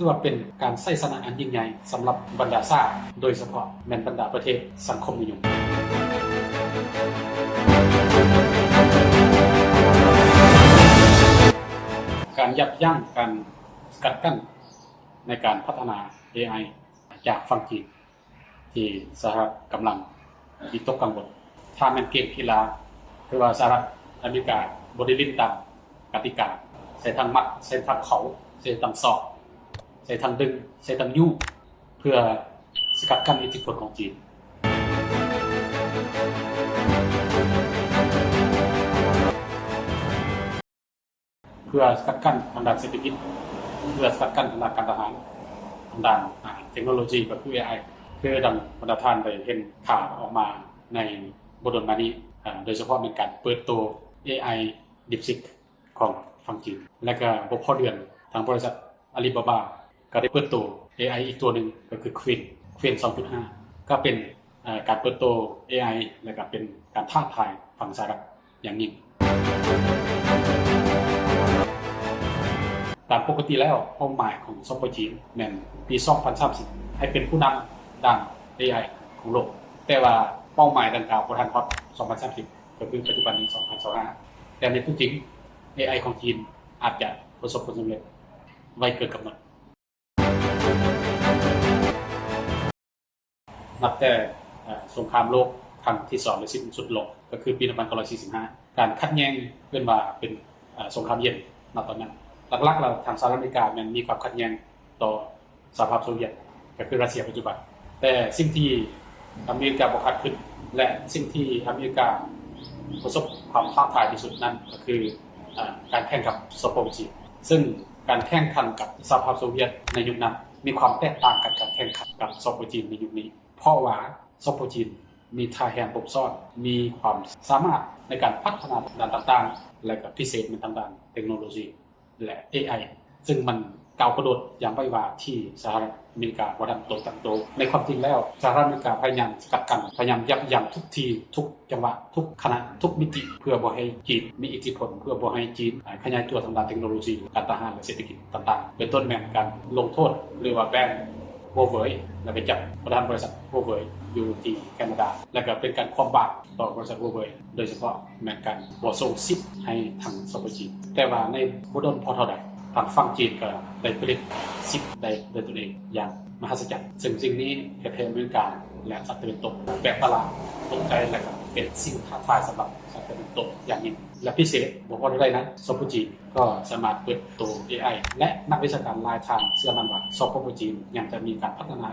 ຖືວ່າເປັນການໄຊຊະນະອັນຍິ່ງໃຫຍ່ສຳລັບບັນດາຊາດ, ໂດຍສະເພາະແມ່ນບັນດາປະເທດສັງຄົມນິຍົມ. ການຢັບຢັ້ງ, ການສະກັດກັ້ນໃນການພັດທະນາເອໄອຈາກຝັ່ງຈີນ ທີ່ສະຫະລັດກຳລັງວິຕົກກັງວົນ. ຖ້າແມ່ນເກມກິລາ, ຄືວ່າສະຫະລັດອາເມລິກາບໍ່ໄດ້ຫຼິ້ນຕາມກະຕິກາ, ໃຊ້ທັງໝັດ, ໃຊ້ທັງເຂົ່າ, ໃຊ້ທັງສອກ, ໃຊ້ທັງດຶງ, ໃຊ້ທັງຍູ້ ເພື່ອສະກັດກັ້ນອິດທິພົນຂອງຈີນ. ເພື່ອສະກັດກັ້ນທາງດ້ານເສດຖະກິດ, ເພື່ອສະກັດກັ້ນທາງດ້ານການທະຫານ, ທາງດ້ານ ອາ ເຕັກໂນໂລຊີ ກໍຄືເອໄອ. ຄືດັ່ງບັນດາທ່ານໄດ້ເຫັນຂ່າວອອກມາໃນບໍ່ດົນມານີ້, ອາ ໂດຍສະເພາະແມ່ນການເປີດໂຕເອໄອ DeepSeek ຂອງຝັ່ງຈີນ. ແລະກະບໍ່ພໍເດືອນ, ທາງບໍລິສັດອາລີບາບາ ກໍໄດ້ເປີດໂຕເອໄອອີກຕົວໜຶ່ງ ກໍຄື Qwen, Qwen ສອງຈຸດຫ້າ ກໍເປັນ ເອີ ການເປີດໂຕເອໄອ ແລະກະເປັນການທ້າທາຍຝັ່ງສະຫະລັດຢ່າງຍິ່ງ. ຕາມປົກກະຕິແລ້ວ ເປົ້າໝາຍຂອງຊອບໂປຈີນແມ່ນປີສອງພັນສາມສິບ ໃຫ້ເປັນຜູ້ນຳດ້ານເອໄອຂອງໂລກ, ແຕ່ວ່າເປົ້າໝາຍດັ່ງກ່າວບໍ່ທັນຮອດສອງພັນສາມສິບ ກໍຄືປັດຈຸບັນນີ້ສອງພັນຊາວຫ້າ ແຕ່ໃນຕົວຈິງ ເອໄອຂອງຈີນອາດຈະປະສົບຜົນສຳເລັດໄວເກີນກຳນົດ. ນັບແຕ່ ເອີ ສົງຄາມໂລກຄັ້ງທີສອງໄດ້ສິ້ນສຸດລົງ ກໍຄືປີໜຶ່ງພັນເກົ້າຮ້ອຍສີ່ສິບຫ້າ ການຂັດແຍ່ງ ເອີ້ນວ່າເປັນ ເອີ ສົງຄາມເຢັນ ນະຕອນນັ້ນ. ຫຼັກໆແລ້ວທາງສະຫະລັດອາເມລິກາແມ່ນມີຄວາມຂັດແຍ່ງຕໍ່ສະຫະພາບໂຊວຽດ ກໍຄືຣັດເຊຍປັດຈຸບັນ. ແຕ່ສິ່ງທີ່ອາເມລິກາບໍ່ຄາດຄິດ ແລະ ສິ່ງທີ່ອາເມລິກາປະສົບຄວາມທ້າທາຍທີ່ສຸດນັ້ນ ກໍຄື ເອີ ການແຂ່ງກັບຊອບໂປຈີນ. ເຊິ່ງການແຂ່ງຂັນກັບສະຫະພາບໂຊວຽດໃນຍຸກນັ້ນ ມີຄວາມແຕກຕ່າງກັບການແຂ່ງຂັນກັບຊອບໂປຈີນໃນຍຸກນີ້ ເພາະວ່າຊອບໂປຈີນມີທ່າແຮງຄົບຊ້ອນ, ມີຄວາມສາມາດໃນການພັດທະນາດ້ານຕ່າງໆ ແລະ ກໍພິເສດແມ່ນທາງດ້ານເຕັກໂນໂລຊີ ແລະ ເອໄອ ເຊິ່ງມັນກ້າວກະໂດດຢ່າງໄວວາທີ່ສະຫະລັດອາເມລິກາບໍ່ທັນຕົວຕັ້ງໂຕ. ໃນຄວາມຈິງແລ້ວ ສະຫະລັດອາເມລິກາພະຍາຍາມສະກັດກັ້ນ, ພະຍາຍາມຢັບຢັ້ງທຸກທີ່, ທຸກ ຈັງຫວະທຸກຂະນະທຸກມິຕິ ເພື່ອບໍ່ໃຫ້ຈີນມີອິດທິພົນ, ເພື່ອບໍ່ໃຫ້ຈີນ ອາ ຂະຫຍາຍຕົວທາງດ້ານເຕັກໂນໂລຊີ, ການທະຫານ ແລະ ເສດຖະກິດຕ່າງໆ ເປັນຕົ້ນແມ່ນການລົງໂທດ ຫຼືວ່າແບນ Huawei ແລ້ວໄປຈັບປະທານບໍລິສັດ Huawei ຢູ່ທີ່ແຄນາດາ ແລ້ວກໍເປັນການຄວ່ຳບາດຕໍ່ບໍລິສັດ Huawei ໂດຍສະເພາະແມ່ນການບໍ່ສົ່ງຊິບໃຫ້ທາງຊອບໂປຈີນ. ແຕ່ວ່າໃນບໍ່ດົນພໍເທົ່າໃດ ທາງຝັ່ງຈີນກໍໄດ້ຜະລິດຊິບໄດ້ດ້ວຍຕົນເອງຢ່າງມະຫັດສະຈັນ, ເຊິ່ງສິ່ງນີ້ເຮັດໃຫ້ອາເມລິກາ ແລະ ສະຫະລັດຕາເວັນຕົກແປກປະຫຼາດ, ຕົກໃຈ ແລະ ກໍເປັນສິ່ງທ້າທາຍສຳລັບສະຫະລັດຕາເວັນຕົກຢ່າງຍິ່ງ. ແລະ ພິເສດບໍ່ພໍເທົ່າໃດນັ້ນ ຊອບໂປຈີນກໍສາມາດເປີດໂຕເອໄອ ແລະ ນັກວິຊາການຫຼາຍທ່ານເຊື່ອໝັ້ນວ່າ ຊອບໂປຈີນຍັງຈະມີການພັດທະນາ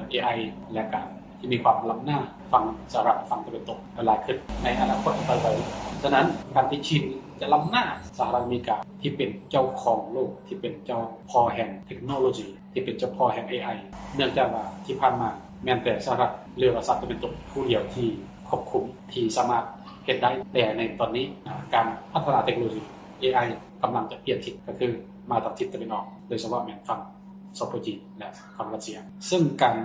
ເອໄອ ແລະ ການທີ່ມີຄວາມລ້ຳໜ້າຝັ່ງສະຫະລັດຝັ່ງຕາເວັນຕົກຫຼາຍຂຶ້ນໃນອະນາຄົດອັນໃກ້ໄວນີ້. ສະນັ້ນ ການທີ່ຈີນຈະລ້ຳໜ້າສະຫະລັດອາເມລິກາ ທີ່ເປັນເຈົ້າຂອງໂລກ, ທີ່ເປັນເຈົ້າພໍ່ແຫ່ງເຕັກໂນໂລຊີ, ທີ່ເປັນເຈົ້າພໍ່ແຫ່ງເອໄອ, ເນື່ອງຈາກວ່າທີ່ຜ່ານມາແມ່ນແຕ່ສະຫະລັດ ຫຼືວ່າສະຫະລັດຕາເວັນຕົກຜູ້ດຽວທີ່ຄວບຄຸມ, ທີ່ສາມາດເຮັດໄດ້. ແຕ່ໃນຕອນນີ້ ການພັດທະນາເຕັກໂນໂລຊີເອໄອກຳລັງຈະປ່ຽນທິດ, ກໍຄືມາທາງທິດຕາເວັນອອກ, ໂດຍສະເພາະແມ່ນຝັ່ງ ຊອບໂປຈີນ ແລະ ຝັ່ງຣັດເຊຍ. ເຊິ່ງການ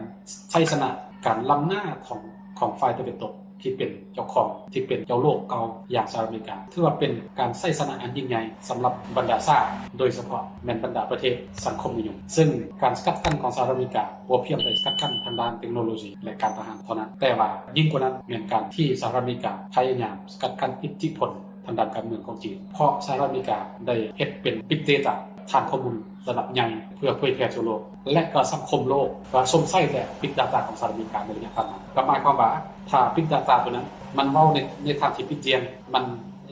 ໄຊຊະນະ, ການລ້ຳໜ້າຂອງ, ຂອງຝ່າຍຕາເວັນຕົກທີ່ເປັນເຈົ້າຂອງ, ທີ່ເປັນເຈົ້າໂລກເກົ່າຢ່າງສະຫະລັດອາເມລິກາ ຖືວ່າເປັນການໄຊຊະນະອັນຍິ່ງໃຫຍ່ສຳລັບບັນດາຊາດ, ໂດຍສະເພາະແມ່ນບັນດາປະເທດສັງຄົມນິຍົມ. ເຊິ່ງການສະກັດກັ້ນຂອງສະຫະລັດອາເມລິກາບໍ່ພຽງແຕ່ສະກັດກັ້ນທາງດ້ານເຕັກໂນໂລຊີ ແລະ ການທະຫານເທົ່ານັ້ນ, ແຕ່ວ່າຍິ່ງກວ່ານັ້ນແມ່ນການທີ່ສະຫະລັດອາເມລິກາພະຍາຍາມສະກັດກັ້ນອິດທິພົນ ທາງດ້ານການເມືອງຂອງຈີນ, ເພາະສະຫະລັດອາເມລິກາໄດ້ເຮັດເປັນ Big Data ຖານຂໍ້ມູນລະດັບໃຫຍ່ ເພື່ອເຜີຍແຜ່ສູ່ໂລກ ແລະ ກໍສັງຄົມໂລກກໍຊົມໃຊ້ແຕ່ Big Data ຂອງສະຫະລັດອາເມລິກາໃນໄລຍະຜ່ານມາ. ກໍໝາຍຄວາມວ່າ ຖ້າ Big Data ຕົວນັ້ນມັນເວົ້າໃນ, ໃນທາງທີ່ຜິດພຽງ, ມັນ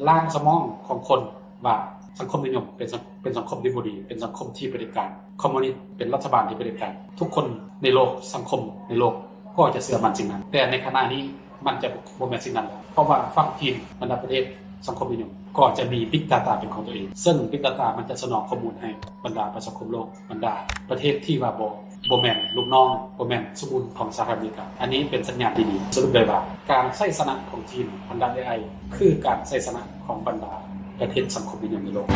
ລ້າງສະໝອງຂອງຄົນວ່າສັງຄົມນິຍົມເປັນສັງ, ເປັນສັງຄົມທີ່ບໍ່ດີ, ເປັນສັງຄົມທີ່ຜະເດັດການ, ຄອມມູນິດເປັນລັດຖະບານທີ່ຜະເດັດການ, ທຸກຄົນໃນໂລກ, ສັງຄົມໃນໂລກ ກໍຈະເຊື່ອໝັ້ນສິ່ງນັ້ນ. ແຕ່ໃນຂະນະນີ້ມັນຈະບໍ່ແມ່ນສິ່ງນັ້ນແລ້ວ, ເພາະວ່າຝັ່ງຈີນ, ບັນດາປະເທດສັງຄົມນິຍົມ ກໍຈະມີ Big Data ເປັນຂອງຕົວເອງ, ເຊິ່ງ Big Data ມັນຈະສະໜອງຂໍ້ມູນໃຫ້ບັນດາປະຊາຄົມໂລກ, ບັນດາປະເທດທີ່ວ່າບໍ່, ບໍ່ແມ່ນລູກນ້ອງ, ບໍ່ແມ່ນສະບຸນຂອງສະຫະລັດອາເມລິກາ. ອັນນີ້ເປັນສັນຍານທີ່ດີ. ສະຫຼຸບໄດ້ວ່າ ການໄຊຊະນະຂອງຈີນທາງດ້ານເອໄອ ຄືການໄຊຊະນະຂອງບັນດາປະເທດສັງຄົມນິຍົມໃນໂລກ.